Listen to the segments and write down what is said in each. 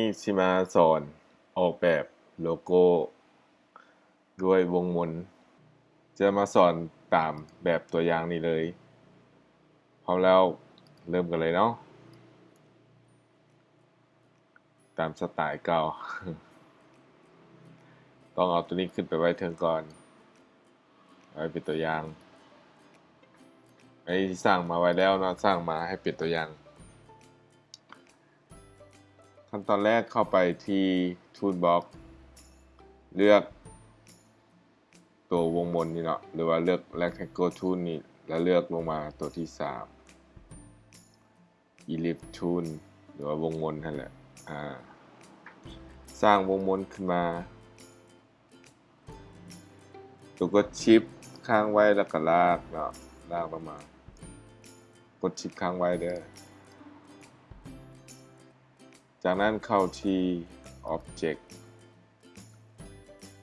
ນີ້ຊິມາສອນອອກແບບໂລໂກ້ດ້ວຍວົງມົນ. ຈະມາສອນຕາມແບບຕົວຢ່າງນີ້ເລີຍ. ພ້ອມແລ້ວເລີ່ມກັນເລີຍເນາະ. ຕາມສະໄຕລ໌ເກົ່າ ຕ້ອງເອົາຕົວນີ້ຂຶ້ນໄປໄວ້ເທິງກ່ອນ ເອົາໄວ້ເປັນຕົວຢ່າງ. ອັນນີ້ທີ່ສ້າງມາໄວ້ແລ້ວເນາະ ສ້າງມາໃຫ້ເປັນຕົວຢ່າງ. ຂັ້ນຕອນແລກເຂົ້າໄປທີ່ Toolbox ເລືອກ ຕົວວົງມົນນີ້ເນາະ ຫຼືວ່າເລືອກ Rectangle Tool ນີ້ ແລ້ວເລືອກລົງມາຕົວທີສາມ Ellipse Tool ຫຼືວ່າວົງມົນຫັ້ນແຫຼະ. ອາ ສ້າງວົງມົນຂຶ້ນມາ ຕົວກົດ Shift ຄ້າງໄວ້ ແລ້ວກໍລາກເນາະ ລາກລົງມາ ກົດ Shift ຄ້າງໄວ້ເດີ້. ຈາກນັ້ນເຂົ້າທີ່ Object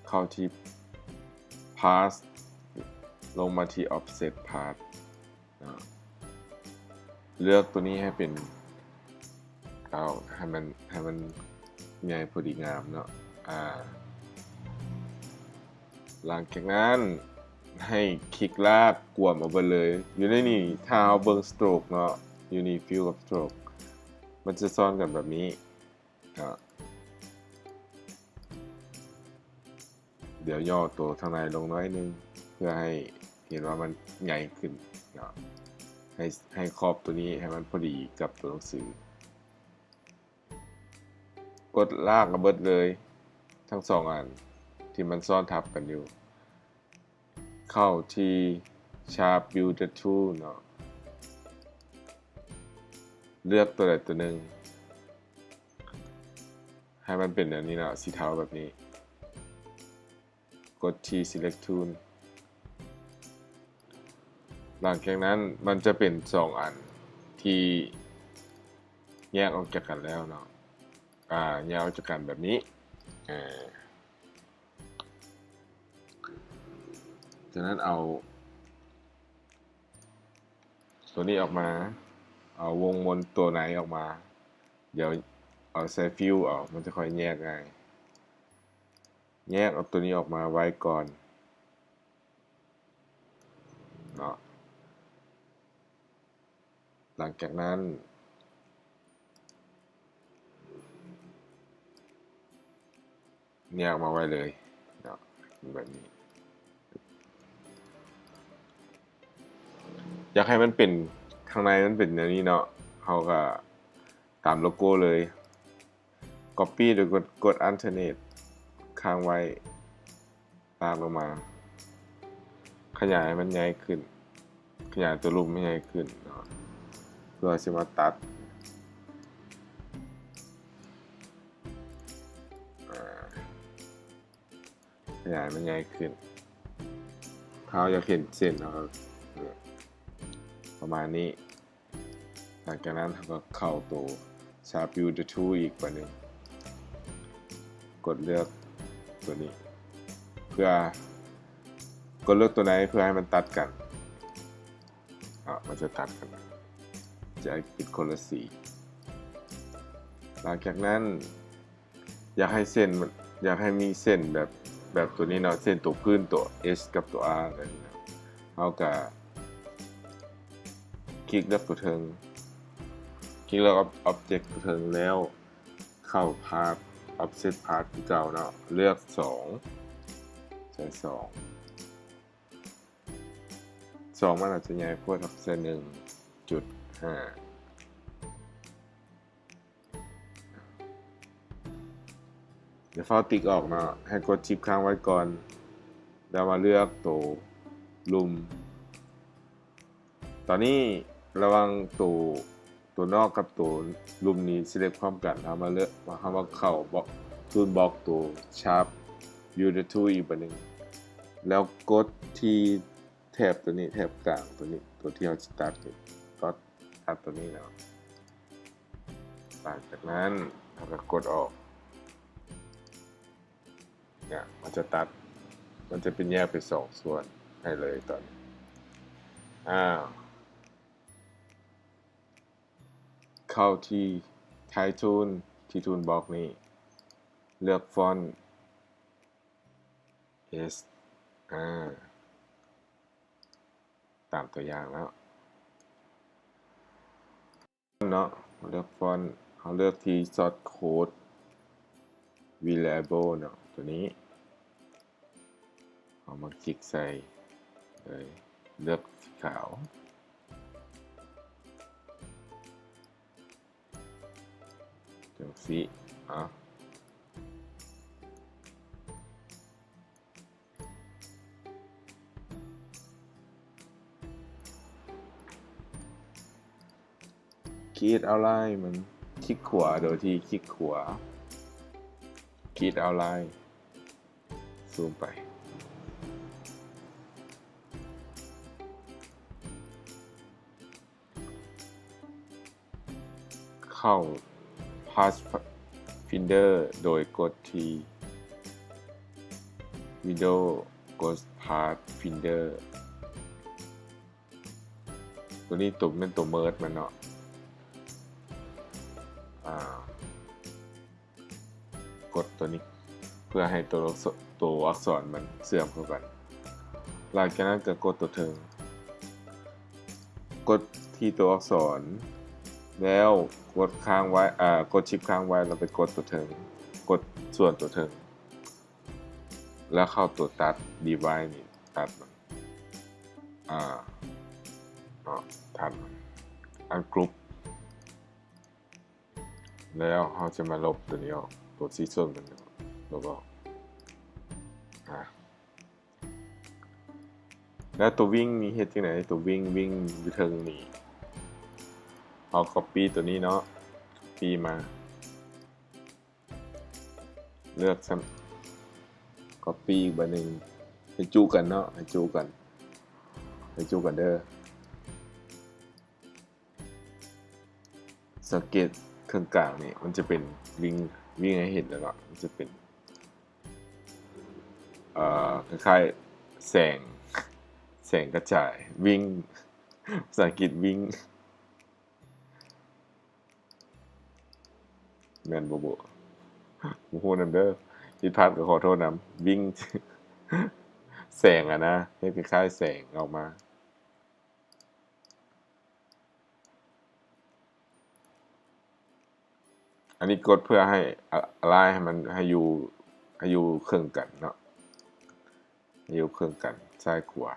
ເຂົ້າທີ່ Path ລົງມາທີ່ Offset Path ເນາະ ເລືອກຕົວນີ້ໃຫ້ເປັນ ເອົາ ໃຫ້ມັນ ໃຫ້ມັນໃຫຍ່ພໍດີງາມເນາະ. ອາ ຫຼັງຈາກນັ້ນໃຫ້ຄລິກລາກກວມເອົາເບິດເລີຍ. ຢູ່ໃນນີ້ ຖ້າເຮົາເບິ່ງ Stroke ເນາະ ຢູ່ນີ້ Fill ກັບ Stroke ມັນຈະຊ້ອນກັນແບບນີ້ເນາະ. ດຽວຫຍໍ້ໂຕທາງໃນລົງໜ້ອຍໜຶ່ງ ເພື່ອໃຫ້ເຫັນວ່າມັນໃຫຍ່ຂຶ້ນເນາະ ໃຫ້ ໃຫ້ຂອບຕົວນີ້ໃຫ້ມັນພໍດີກັບຕົວໜັງສື. ກົດລາກເອົາເບິດເລີຍ ທັງສອງອັນທີ່ມັນຊ້ອນທັບກັນຢູ່. ເຂົ້າທີ່ Sharp Builder Tool ເນາະ ເລືອກຕົວໃດຕົວໜຶ່ງ ໃຫ້ມັນເປັນແນວນີ້ເນາະ ສີເທົາແບບນີ້ ກົດທີ່ Select Tool. ຫຼັງຈາກນັ້ນມັນຈະເປັນສອງອັນທີ່ແຍກອອກຈາກກັນແລ້ວເນາະ ອາ ແຍກອອກຈາກກັນແບບນີ້. ອາ ຈາກນັ້ນເອົາຕົວນີ້ອອກມາ ເອົາວົງມົນຕົວໃນອອກມາ ດຽວເອົາໃສ່ Fill ເອົາ ມັນຈະຄ່ອຍແຍກງ່າຍ. ແຍກເອົາຕົວນີ້ອອກມາໄວ້ກ່ອນເນາະ. ຫຼັງຈາກນັ້ນແຍກມາໄວ້ເລີຍເນາະ ເປັນແບບນີ້. ຢາກໃຫ້ມັນເປັນ ຂ້າງໃນມັນເປັນແນວນີ້ເນາະ ເຮົາກໍຕາມໂລໂກ້ເລີຍ. Copy ໂດຍກົດ ກົດ Alternate ຄ້າງໄວ້ ລາກລົງມາ ຂະຫຍາຍໃຫ້ມັນໃຫຍ່ຂຶ້ນ ຂະຫຍາຍຕົວລຸ່ມໃຫ້ໃຫຍ່ຂຶ້ນເນາະ ເພື່ອຊິມາຕັດ ອາ ຂະຫຍາຍໃຫ້ມັນໃຫຍ່ຂຶ້ນ. ຖ້າເຮົາຢາກເຫັນເສັ້ນ ເຮົາກໍ ປະມານນີ້. ຫຼັງຈາກນັ້ນເຮົາກໍເຂົ້າໂຕ Sharp Builder Tool ອີກບາດໜຶ່ງ ກົດເລືອກຕົວນີ້ ເພື່ອ ກົດເລືອກຕົວໃດເພື່ອໃຫ້ມັນຕັດກັນເນາະ ມັນຈະຕັດກັນ ຈະເປັນຄົນລະສີ. ຫຼັງຈາກນັ້ນ ຢາກໃຫ້ເສັ້ນ ຢາກໃຫ້ມີເສັ້ນແບບ ແບບຕົວນີ້ເນາະ ເສັ້ນຕົວພື້ນ ຕົວ H ກັບຕົວ R ເນາະ ເຮົາກະຄລິກເລືອກຕົວເທິງ ຄລິກເລືອກ Ob- Object ຕົວເທິງ ແລ້ວເຂົ້າ Path Offset Path ຄືເກົ່າເນາະ ເລືອກສອງ ໃສ່ສອງ ສອງມັນອາດຈະໃຫຍ່ໂພດ ເຮົາໃສ່ໜຶ່ງຈຸດຫ້າ. ຢ່າຟ້າວຕິກອອກເນາະ ໃຫ້ກົດ Shift ຄ້າງໄວ້ກ່ອນ ແລ້ວມາເລືອກໂຕລຸ່ມ. ຕອນນີ້ລະຫວ່າງໂຕ ໂຕນອກກັບໂຕລຸ່ມນີ້ select ພ້ອມກັນ ເຮົາມາເລືອກ ເຮົາມາເຂົ້າ Toolbox ໂຕ Sharp Builder Tool ອີກບາດໜຶ່ງ ແລ້ວກົດທີ່ ແຖບຕົວນີ້ ແຖບກາງຕົວນີ້ ຕົວທີ່ເຮົາຊິຕັດນີ້ ກໍຕັດຕົວນີ້ເນາະ. ຫຼັງຈາກນັ້ນເຮົາກໍກົດອອກ ເນຍ ມັນຈະຕັດ ມັນຈະເປັນແຍກເປັນສອງສ່ວນໃຫ້ເລີຍຕອນນີ້. ອ້າວ ເຂົ້າທີ່ Title ທີ່ທູນບລັອກນີ້ ເລືອກຟອນ S ອາ ຕາມຕົວຢ່າງເນາະ ເນາະ ເລືອກຟອນ ເຮົາເລືອກທີ່ Source Code Variable ເນາະ ຕົວນີ້ ເຮົາມາຄລິກໃສ່ເລີຍ ເລືອກສີຂາວ ຈັ່ງຊີ້ ອາ Create Outline ມັນຄລິກຂວາ ໂດຍທີ່ຄລິກຂວາ Create Outline ຊູມໄປ ເຂົ້າ Pathfinder ໂດຍກົດທີ່ Windows ກົດ Pathfinder ຕົວນີ້ຕົວ ແມ່ນຕົວ merge ມັນເນາະ ອາ ກົດຕົວນີ້ ເພື່ອໃຫ້ຕົວ ຕົວອັກສອນມັນເຊື່ອມເຂົ້າກັນ. ຫຼັງຈາກນັ້ນກໍກົດຕົວເທິງ ກົດທີ່ຕົວອັກສອນ ແລ້ວກົດຄ້າງໄວ້ ອາ ກົດ Shift ຄ້າງໄວ້ ແລ້ວໄປກົດຕົວເທິງ ກົດສ່ວນຕົວເທິງ ແລ້ວເຂົ້າຕົວຕັດ Divide ນີ້ ຕັດມັນ ອາ ເນາະ ຕັດມັນ Ungroup ແລ້ວເຮົາຈະມາລົບຕົວນີ້ອອກ ຕົວສີສົ້ມຕົວນີ້ອອກ ລົບອອກ ອາ ແລ້ວຕົວ Wing ນີ້ເຮັດຈັ່ງໃດ? ຕົວ Wing Wing ຢູ່ເທິງນີ້ ເຮົາ Copy ຕົວນີ້ເນາະ Copy ມາ ເລືອກຊ້ຳ Copy ອີກບາດໜຶ່ງ ໃຫ້ຈຸກັນເນາະ ໃຫ້ຈຸກັນ ໃຫ້ຈຸກັນເດີ. ສັງເກດເຄິ່ງກາງນີ້ ມັນຈະເປັນ Wing Wing ໃຫ້ເຫັນແລ້ວເນາະ ມັນຈະເປັນ ເອີ ຄ້າຍໆ ແສງ ແສງກະຈາຍ Wing ພາສາອັງກິດ Wing ແມ່ນບໍ່ບຸ? ບໍ່ຮູ້ນຳເດີ ຜິດພາດກໍຂໍໂທດນຳ. Wing ແສງອະນະ ເຮັດຄ້າຍໆ ແສງອອກມາ. ອັນນີ້ກົດເພື່ອໃຫ້ Align ໃຫ້ມັນ ໃຫ້ຢູ່ ໃຫ້ຢູ່ເຄິ່ງກັນເນາະ ໃຫ້ຢູ່ເຄິ່ງກັນ ຊ້າຍຂວາ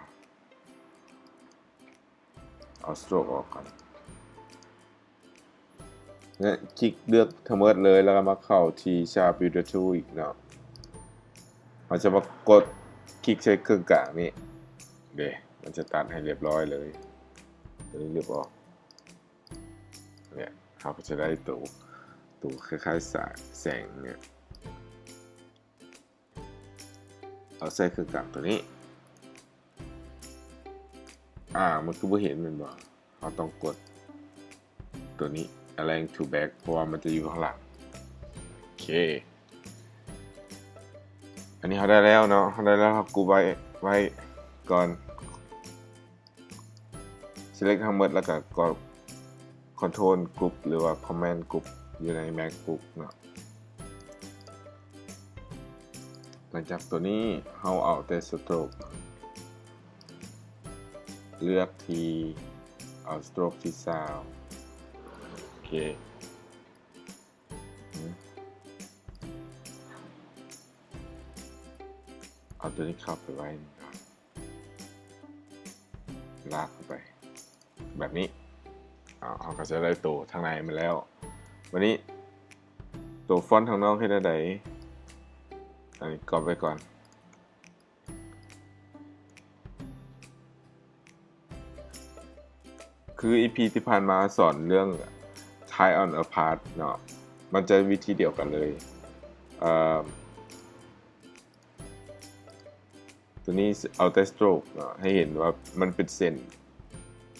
ເອົາ Stroke ອອກກ່ອນ ແລະ ຄລິກເລືອກທັງໝົດເລີຍ ແລ້ວກໍມາເຂົ້າທີ່ Sharp Builder Tool ອີກເນາະ. ເຮົາຈະມາກົດຄລິກໃສ່ເຄິ່ງກາງນີ້ເດ້ ມັນຈະຕັດໃຫ້ລຽບຮ້ອຍເລີຍ ຕົວນີ້ລຶບອອກ ເນຍ ເຮົາກໍຈະໄດ້ໂຕ ໂຕຄ້າຍໆ ສາຍແສງເນຍ ເອົາໃສ່ເຄິ່ງກາງຕົວນີ້ ອາ ມັນຄືບໍ່ເຫັນແມ່ນບໍ່? ເຮົາຕ້ອງກົດຕົວນີ້ Align to Back ເພາະວ່າມັນຈະຢູ່ຂ້າງຫຼັງ. ໂອເຄ ອັນນີ້ເຮົາໄດ້ແລ້ວເນາະ ເຮົາໄດ້ແລ້ວ ເຮົາ Group ໄວ້ ໄວ້ກ່ອນ. Select ທັງໝົດ ແລ້ວກໍ Control Group ຫຼືວ່າ Command Group ຢູ່ໃນ MacBook ເນາະ. ຫຼັງຈາກຕົວນີ້ ເຮົາເອົາແຕ່ Stroke ເລືອກທີ່ ເອົາ Stroke ທີ່ຊາວ ໂອເຄ ເອົາຕົວນີ້ເຂົ້າໄປໄວ້ ລາກເຂົ້າໄປແບບນີ້ ເຮົາ ເຮົາກໍຈະໄດ້ໂຕທາງໃນມາແລ້ວ. ບາດນີ້ໂຕຟອນທາງນອກເຮັດແນວໃດ? ອັນນີ້ກອບໄວ້ກ່ອນ. ຄື ອີພີ ທີ່ຜ່ານມາສອນເລື່ອງ Type on a Path ເນາະ ມັນຈະວິທີດຽວກັນເລີຍ. ເອີ ຕົວນີ້ເອົາແຕ່ Stroke ເນາະ ໃຫ້ເຫັນວ່າມັນເປັນເສັ້ນ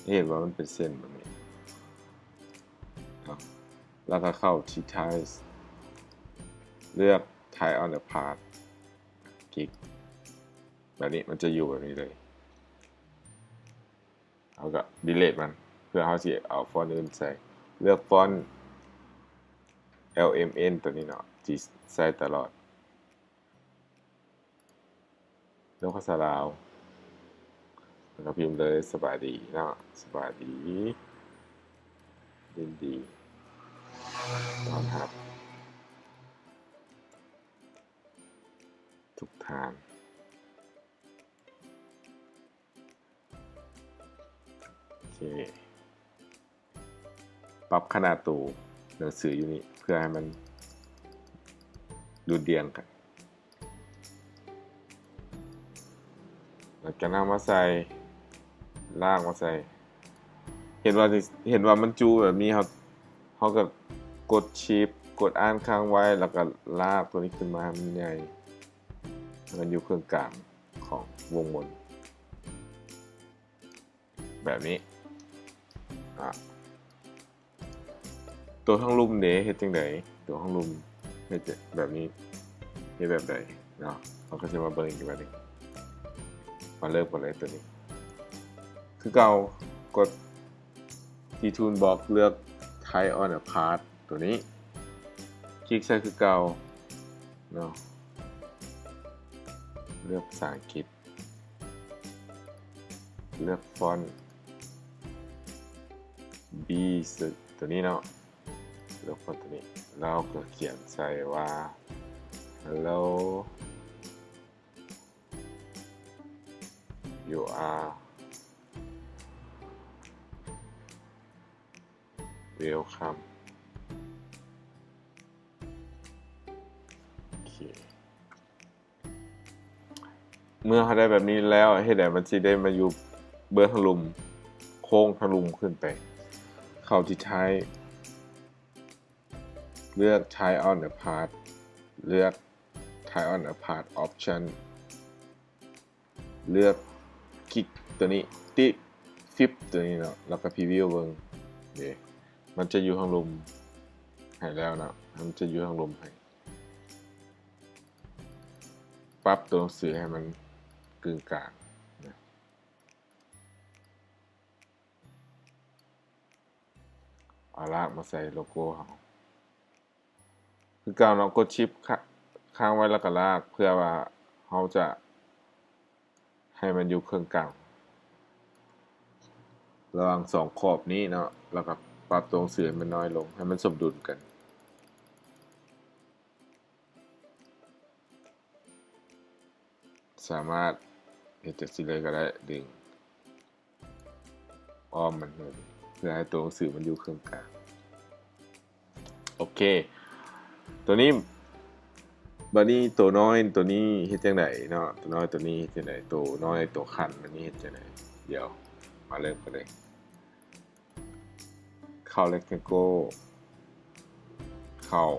ໃຫ້ເຫັນວ່າມັນເປັນເສັ້ນແບບນີ້ເນາະ ແລ້ວກໍເຂົ້າທີ່ Type ເລືອກ Type on a Path ຄລິກ ແບບນີ້ ມັນຈະຢູ່ແບບນີ້ເລີຍ. ເຮົາກໍ delete ມັນ ເພື່ອເຮົາຊິເອົາຟອນອື່ນໃສ່ ເລືອກຟອນ ລເອັມເອັນ ຕົວນີ້ເນາະ ທີ່ໃຊ້ຕະຫຼອດ. ເລື່ອງພາສາລາວ ແລ້ວກໍພິມເລີຍ ສະບາຍດີເນາະ ສະບາຍດີ ຍິນດີຕ້ອນຮັບທຸກທ່ານ. ໂອເຄ. ປັບຂະໜາດໂຕໜັງສືຢູ່ນີ້ ເພື່ອໃຫ້ມັນດຸ່ນດ່ຽງກັນ. ຫຼັງຈາກນັ້ນເອົາມາໃສ່ ລາກມາໃສ່ ເຫັນວ່າ ເຫັນວ່າມັນຈຸແບບນີ້ ເຮົາ ເຮົາກໍກົດ Shift ກົດ Alt ຄ້າງໄວ້ ແລ້ວກໍລາກຕົວນີ້ຂຶ້ນມາໃຫ້ມັນໃຫຍ່ ໃຫ້ມັນຢູ່ເຄິ່ງກາງຂອງວົງມົນ. ແບບນີ້ ອະ ຕົວທາງລຸ່ມເດ ເຮັດຈັ່ງໃດ? ຕົວທາງລຸ່ມເຮັດແບບນີ້ ເຮັດແບບໃດເນາະ? ເຮົາກໍຊິມາເບິ່ງອີກບາດນີ້. ມາເລີ່ມກັນເລີຍຕົວນີ້ ຄືເກົ່າ ກົດທີ່ Toolbox ເລືອກ Type on a Path ຕົວນີ້ ຄລິກໃສ່ຄືເກົ່າເນາະ ເລືອກພາສາອັງກິດ ເລືອກຟອນ B ຕົວນີ້ເນາະ ເລືອກຟອນຕົວນີ້ ແລ້ວກໍຂຽນໃສ່ວ່າ Hello, you are welcome. ໂອເຄ. ເມື່ອເຮົາໄດ້ແບບນີ້ແລ້ວ ເຮັດໃດມັນຊິໄດ້ມາຢູ່ເບື້ອງທາງລຸ່ມ ໂຄ້ງທາງລຸ່ມຂຶ້ນໄປ ເຂົ້າທີ່ Type ເລືອກ Type on a Path ເລືອກ Type on a Path Option ເລືອກ ຄລິກຕົວນີ້ ຕິ Flip ຕົວນີ້ເນາະ ແລ້ວກໍ Preview ເບິ່ງເດ ມັນຈະຢູ່ທາງລຸ່ມໃຫ້ແລ້ວເນາະ ມັນຈະຢູ່ທາງລຸ່ມໃຫ້. ປັບຕົວໜັງສືໃຫ້ມັນກຶ່ງກາງນະ ເອົາລາກມາໃສ່ໂລໂກ້ເຮົາ ຄືເກົ່າເນາະ ກົດ Shift ຄ້າງໄວ້ ແລ້ວກໍລາກ ເພື່ອວ່າເຮົາຈະໃຫ້ມັນຢູ່ເຄິ່ງກາງ ລະຫວ່າງສອງຂອບນີ້ເນາະ ແລ້ວກໍປັບຕົວໜັງສືໃຫ້ມັນນ້ອຍລົງ ໃຫ້ມັນສົມດຸນກັນ. ສາມາດເຮັດຈັ່ງຊີ້ເລີຍກໍໄດ້ ດຶງອ້ອມມັນເພື່ອໃຫ້ຕົວໜັງສືມັນຢູ່ເຄິ່ງກາງ. ໂອເຄ ຕົວນີ້ ບາດນີ້ຕົວນ້ອຍຕົວນີ້ເຮັດຈັ່ງໃດເນາະ? ຕົວນ້ອຍຕົວນີ້ເຮັດຈັ່ງໃດ? ຕົວນ້ອຍຕົວຂັ້ນອັນນີ້ເຮັດຈັ່ງໃດ? ດຽວມາເລີ່ມກັນເລີຍ. ເຂົ້າ Rectangle ເຂົ້າ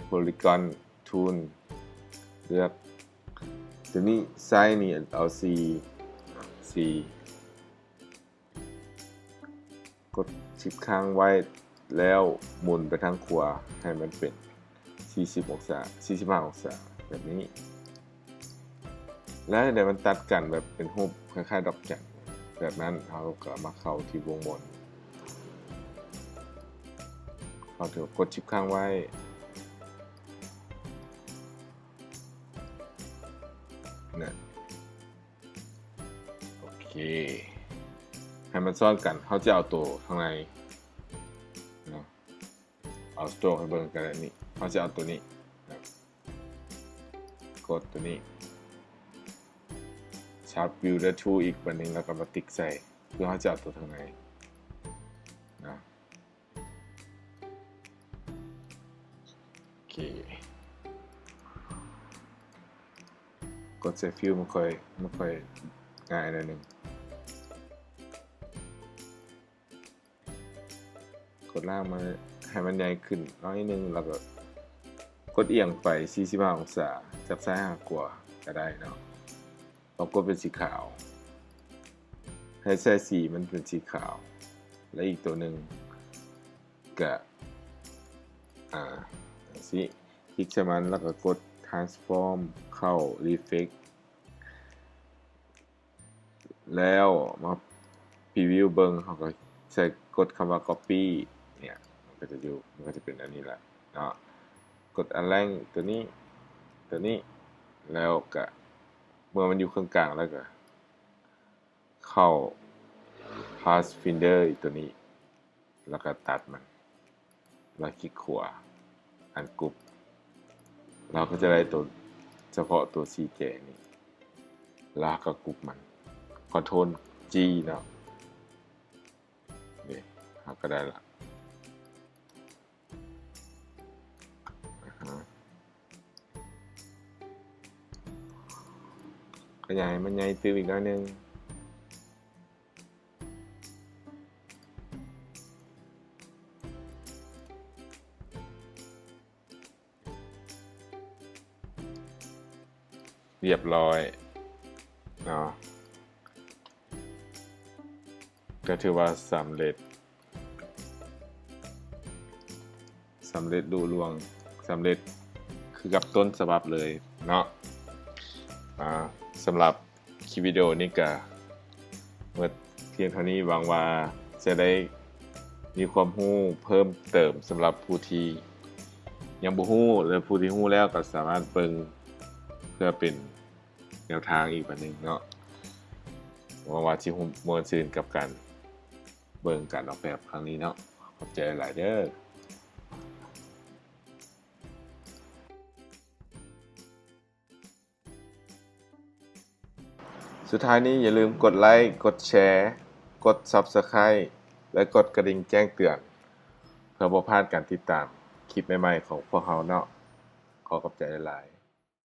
Polygon Tool ເລືອກຕົວນີ້ Size ນີ້ເອົາສີ່ ສີ່ ກົດ Shift ຄ້າງໄວ້ ແລ້ວໝູນໄປທາງຂວາໃຫ້ມັນເປັນສີ່ສິບອົງສາ ສີ່ສິບຫ້າອົງສາ ແບບນີ້. ແລ້ວໃຫ້ມັນຕັດກັນແບບເປັນຮູບຄ້າຍໆດອກຈັນ ແບບນັ້ນ ເຮົາກໍມາເຂົ້າທີ່ວົງມົນ ເຮົາຖືກກົດ Shift ຄ້າງໄວ້ ນະ ໂອເຄ ໃຫ້ມັນຊ້ອນກັນ ເຮົາຈະເອົາໂຕທາງໃນເນາະ ເອົາໂຕໃຫ້ເບິ່ງກັນນີ້ ເຮົາຈະເອົາໂຕນີ້ນະ ກົດໂຕນີ້ Sharp Builder Tool ອີກບາດໜຶ່ງ ແລ້ວກໍມາຕິກໃສ່ ເພື່ອເຮົາຈະເອົາໂຕທາງໃນນະ. ໂອເຄ ກົດໃສ່ Fill ມັນຄ່ອຍ ມັນຄ່ອຍງ່າຍໜ້ອຍໜຶ່ງ ກົດລ່າງມາໃຫ້ມັນໃຫຍ່ຂຶ້ນໜ້ອຍໜຶ່ງ ແລ້ວກໍກົດອຽງໄປສີ່ສິບຫ້າອົງສາ ຈາກຊ້າຍຫາຂວາກໍໄດ້ເນາະ. ເຮົາກົດເປັນສີຂາວ ໃຫ້ໃສ່ສີມັນເປັນສີຂາວ ແລະ ອີກຕົວໜຶ່ງກະ ອາ ຈັ່ງຊີ້ ຄລິກໃສ່ມັນ ແລ້ວກະກົດ Transform ເຂົ້າ Reflect ແລ້ວມາ Preview ເບິ່ງ ເຮົາກະໃສ່ ກົດຄຳວ່າ Copy ເນຍ ມັນກະຈະຢູ່ ມັນກະຈະເປັນອັນນີ້ລະ. ນ ເນາະ ກົດ Align ຕົວນີ້ ຕົວນີ້ ແລ້ວກະເມື່ອມັນຢູ່ເຄິ່ງກາງແລ້ວກະ ເຂົ້າ Pathfinder ອີກຕົວນີ້ ແລ້ວກໍຕັດມັນ ແລ້ວຄລິກຂວາ Ungroup ເຮົາກໍຈະໄດ້ຕົວ ສະເພາະຕົວສີແຈນີ້ ແລ້ວເຮົາກໍ Group ມັນ Control G ເນາະ ນີ້ ເຮົາກໍໄດ້ລະ. ອາຮະ ຂະຫຍາຍໃຫ້ມັນໃຫຍ່ຕື່ມອີກໜ້ອຍໜຶ່ງ. ຮຽບຮ້ອຍເນາະ ກໍຖືວ່າສຳເລັດ ສຳເລັດລຸລ່ວງ ສຳເລັດຄືກັບຕົ້ນສະບັບເລີຍເນາະ. ອາ ສຳລັບຄລິບວິດີໂອນີ້ກະໝົດພຽງເທົ່ານີ້. ຫວັງວ່າຈະໄດ້ມີຄວາມຮູ້ເພີ່ມເຕີມສຳລັບຜູ້ທີ່ຍັງບໍ່ຮູ້ ແລະ ຜູ້ທີ່ຮູ້ແລ້ວກໍສາມາດເບິ່ງເພື່ອເປັນແນວທາງອີກບາດໜຶ່ງເນາະ. ຫວັງວ່າຊິມ່ວນຊື່ນກັບການເບິ່ງການອອກແບບຄັ້ງນີ້ເນາະ. ຂອບໃຈຫຼາຍໆເດີ. ສຸດທ້າຍນີ້ຢ່າລືມກົດໄລ້, ກົດແຊ, ກົດ Subscribe ແລະ ກົດກະດິ່ງແຈ້ງເຕືອນ ເພື່ອບໍ່ພາດການຕິດຕາມຄລິບໃໝ່ໆຂອງພວກເຮົາເນາະ. ຂໍຂອບໃຈຫຼາຍໆ.